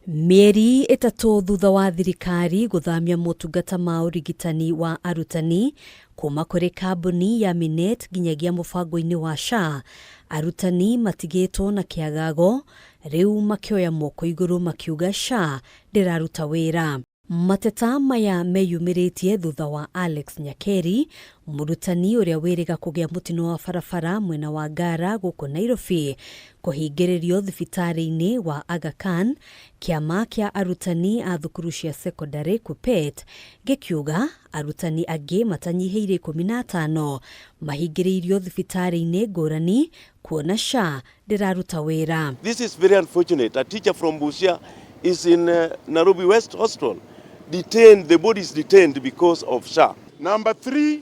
Mĩeri 3 thutha wa thirikari gũthamia motungata ma ũrigitani wa arutani kuma kũrĩ kambuni ya Minet nginyagia mũbango-inĩ wa SHA, arutani matigĩtwo na kĩagago, rĩu makĩoya moko igũrũ makiuga SHA ndĩraruta wĩra. Mateta maya meyumĩrĩtie thutha wa Alex Nyakeri, mũrutani ũrĩa wĩrĩga kũgĩa mũtino wa barabara mwena wa Ngara gũkũ Nairobi, kũhingĩrĩrio thibitarĩ-inĩ wa Aga Khan, kĩama kĩa arutani a thukuru cia sekondarĩ KUPPET gĩkiuga arutani angĩ matanyihĩire 15 mahingĩrĩirio thibitarĩ-inĩ ngũrani kuona SHA ndĩraruta wĩra. This is very unfortunate. A teacher from Busia is in Nairobi West Hospital, detained, the body is detained because of SHA. Number 3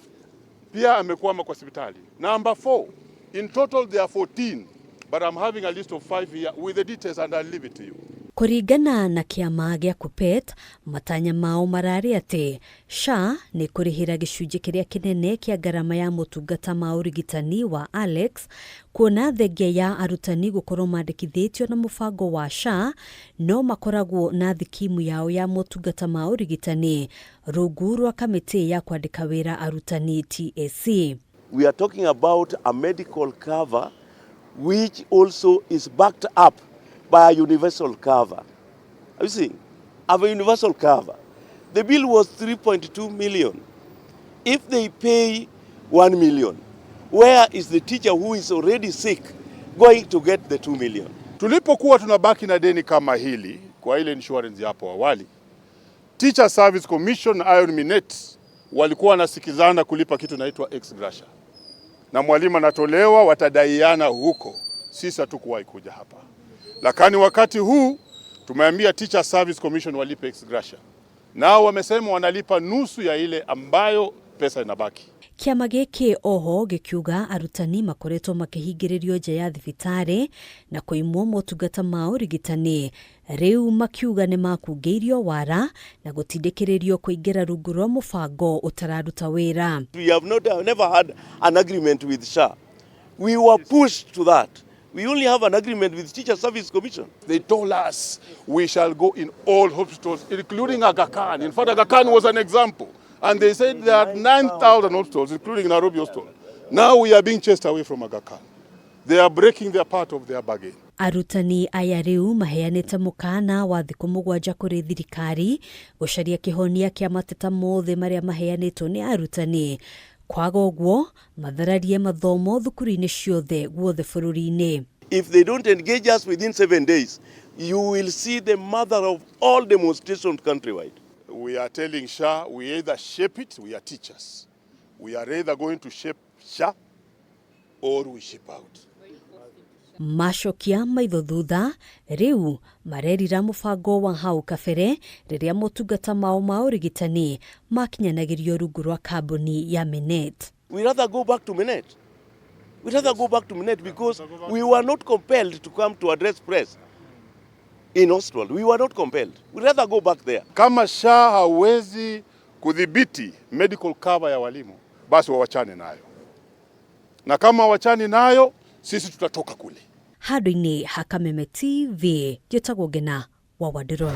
pia amekwama kwa hospitali. Number 4, in total there are 14, but I'm having a list of 5 here with the details and I'll leave it to you. Kũringana na kĩama gĩa KUPPET, matanya mao mararĩ atĩ SHA nĩ kũrĩhĩra gĩcunjĩ kĩrĩa kĩnene kĩa ngarama ya motungata ma ũrigitani wa Alex, kuona thengia ya arutani gũkorwo mandĩkithĩtio na mũbango wa SHA no makoragwo na thikimu yao ya motungata ma ũrigitani rungu rwa kamĩtĩ ya kwandĩka wĩra arutani TSC. We are talking about a medical cover which also is backed up by a universal cover. Are you seeing? Have a universal cover. The bill was 3.2 million. If they pay 1 million, where is the teacher who is already sick going to get the 2 million? Tulipokuwa tunabaki na deni kama hili kwa ile insurance hapo awali, Teacher Service Commission na Iron Minet walikuwa wanasikizana kulipa kitu inaitwa ex gratia, na mwalimu anatolewa, watadaiana huko. Sisi hatukuwahi kuja hapa, lakini wakati huu tumeambia Teacher Service Commission walipe ex gratia, nao wamesema wanalipa nusu ya ile ambayo pesa inabaki. Kĩama gĩkĩ oho gĩkiuga arutani makoretwo makĩhingĩrĩrio nja ya thibitarĩ na kũimwo motungata ma ũrigitani, rĩu makiuga nĩ makungĩirio wara na gũtindĩkĩrĩrio kũingĩra rungu rwa mũbango ũtararuta wĩra. We have not, never had an agreement with SHA. We were pushed to that. We only have an agreement with Teacher Service Commission. They told us we shall go in all hospitals, including Aga Khan. In fact, Aga Khan was an example. And they said there are 9,000 hospitals, including Nairobi Hospital. Now we are being chased away from Aga Khan. They are breaking their part of their bargain. Arutani aya rĩu maheanĩte mũkana wa thikũ 7 kũrĩ thirikari gũcaria kĩhonia kĩa mateta mothe marĩa maheanĩtwo nĩ arutani, kwaga ũguo mathararie mathomo thukuru-inĩ ciothe guothe bũrũri-inĩ. If they don't engage us within 7 days, you will see the mother of all demonstrations countrywide. We are telling SHA, we either shape it, we are teachers. We are either going to shape SHA or we ship out. Macokia maitho thutha rĩu marerira mũbango wa hau kabere rĩrĩa motungata mao ma ũrigitani makinyanagĩrio rungu rwa kambuni ya Minet. We rather go back to Minet. We rather go back to Minet because we were not compelled to come to address press in hospital. We were not compelled. We rather go back there. Kama SHA hawezi kudhibiti medical cover ya walimu, basi wawachane nayo, na kama wachane nayo, sisi tutatoka kule. Handũ-inĩ ha Kameme TV, njĩtagwo Ngena wa Wandirũ.